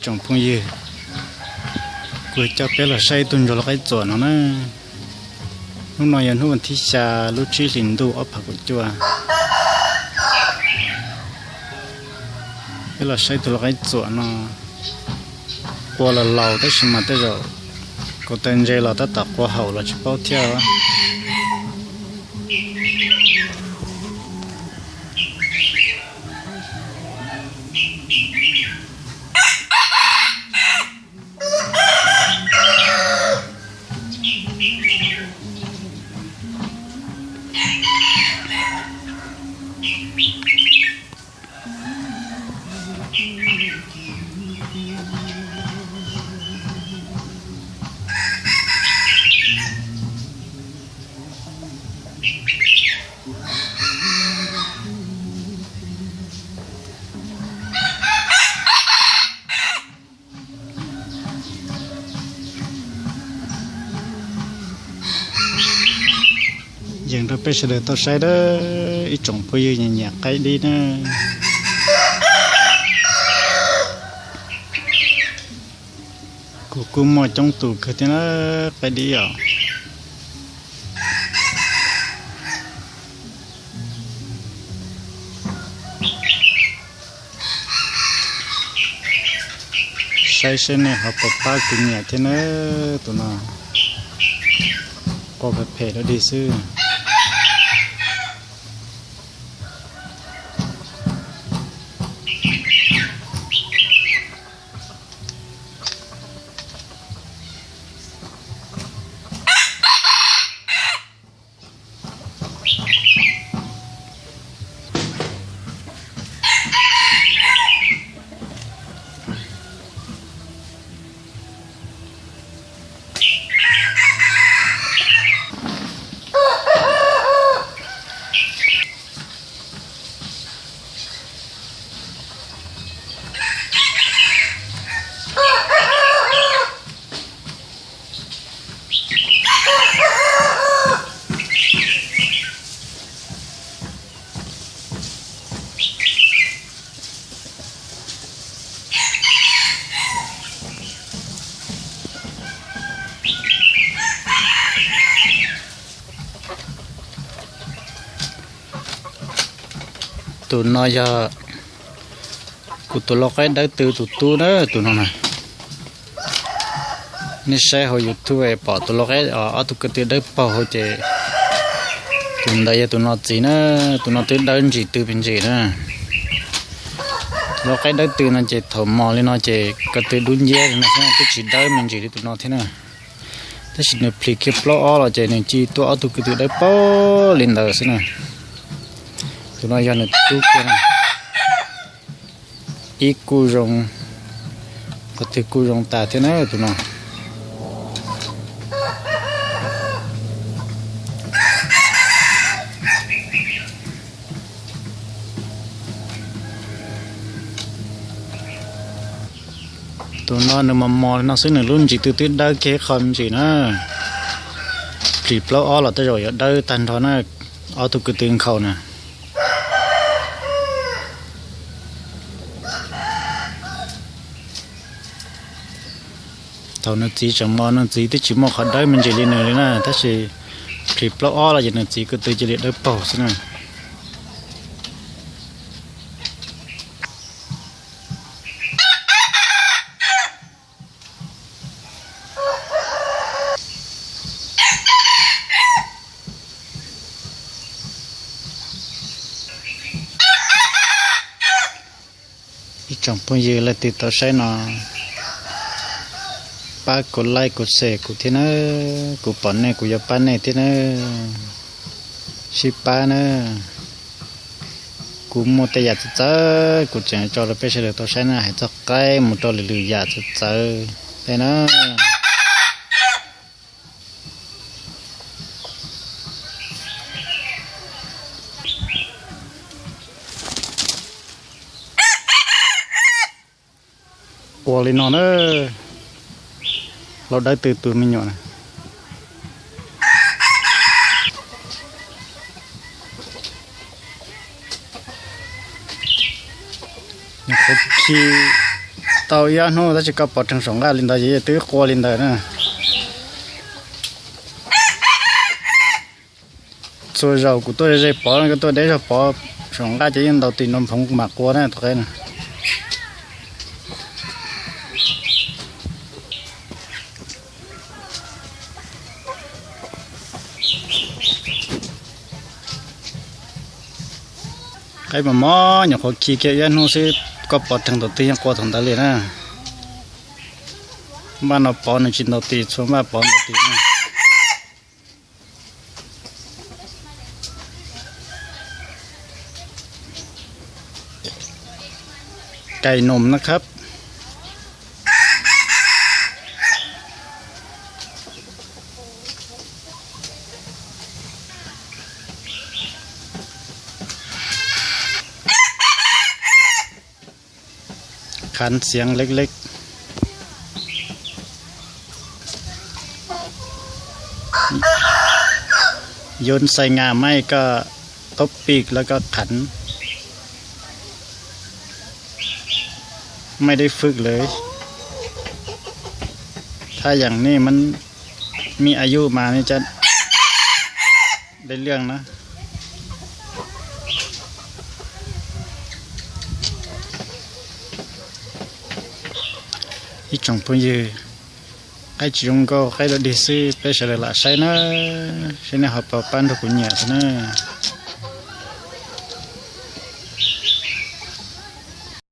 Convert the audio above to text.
Tsoom phooj ywg, kuv coj peb los saib ib tug ntsuag lau qaib txuam no na. Hnub no yog hnub vas thib xya lub tsib hlis ntuj ob phav kaum cuaj. Peb los saib tus lau qaib txuam no, qua los laus tab sis mas tej zaum kuv taw ntse los tab tom qua haum los tsis paub thiab. Yees rau peb sawv daws tau saib dab, ib tsoom phooj ywg nyiam nyiam qaib dib na. Kuv kuj muaj coob tus kawg thiab na, qaib dib os. Saib seb nej ho puas pab kuv nyiam thiab na. Tus no qua phem phem dab dig xwb. Tus no yog kuv tus lau qaib dawb tw tus tub na, tus no na. Nej saib hauv YouTube pom tus lau qaib, ob tug ko tw dawb paug hauv ces tus ntawd yog tus no txiv na, tus no twb dawb ntsim tw me ntsis na. Tus lau qaib dawb tw no ces thaum mos li no ces ko tw dub nciab li no xwb, twb tsis dawb me ntsis li tus no thiab na. Tab sis nws plhis kiag plaub ob los ces nws cia li tuaj ob tug ko tw dawb paug li ntawd xwb na. Tus no yog nws tus tub kiag na. Ib kuj zoo, qhov twg kuj zoo tas thiab na tus no. Tus no nws mos mos li no xwb, nws lub ntsis tw twb dawb kiag qho me ntsis na. Plhis plaub ob los tej zaum yuav dawb tag nrho na, ob tug ko tw nkhaus na. Thaum nws txiv tseem mos nws txiv twb tsis muaj qhov dawb me ntsis li nws li na, tab sis plhis plaub ob los ces nws txiv ko tw cia li dawb paug xwb na. Ib tsoom phooj ywg leej twg tau saib no, pab kuv like kuv share kuv thiab nawb, kuv pom nej kuv yuav pab nej thiab nawb, sib pab nawb. Kuv muaj tej yam txawv txawv kuv tseem tso rau peb sawv daws tau saib na, hais txog qaib mus rau lwm lwm yam txawv txawv tej na. Ua li no na, lau dawb tw tus me nyuam na. Nws qhuav khi Tau ib ob hnub tab sis koj pov rhees saum nqaj li ntawd ces yeej twb qua li ntawd na. Txhua zaus kuv tuaj ze pov, koj tuaj deb zog pov saum nqaj ces yeej ntaus tis nroo phoov mam qua na tus qaib no. Qaib mos mos nyuam qhuav khi kiag ib hnub xwb koj pov rhees thaum twg yeej qua thaum ntawd li na. Npaj no pov nws tsis ntaus tis, txhua npaj pov ntaus tis na. ไก่หนุ่มนะครับ ขันเสียงเล็กๆ โยนใส่ง่ามไม่ก็ตบปีกแล้วก็ขัน ไม่ได้ฝึกเลย ถ้าอย่างนี้มันมีอายุมานี่จะได้เรื่องนะ Ib tsoom phooj ywg, qaib tsis zoo nkauj, qaib dog dig xwb, peb sawv daws lam saib na, saib nej ho puas pab nrog kuv nyiam xwb na.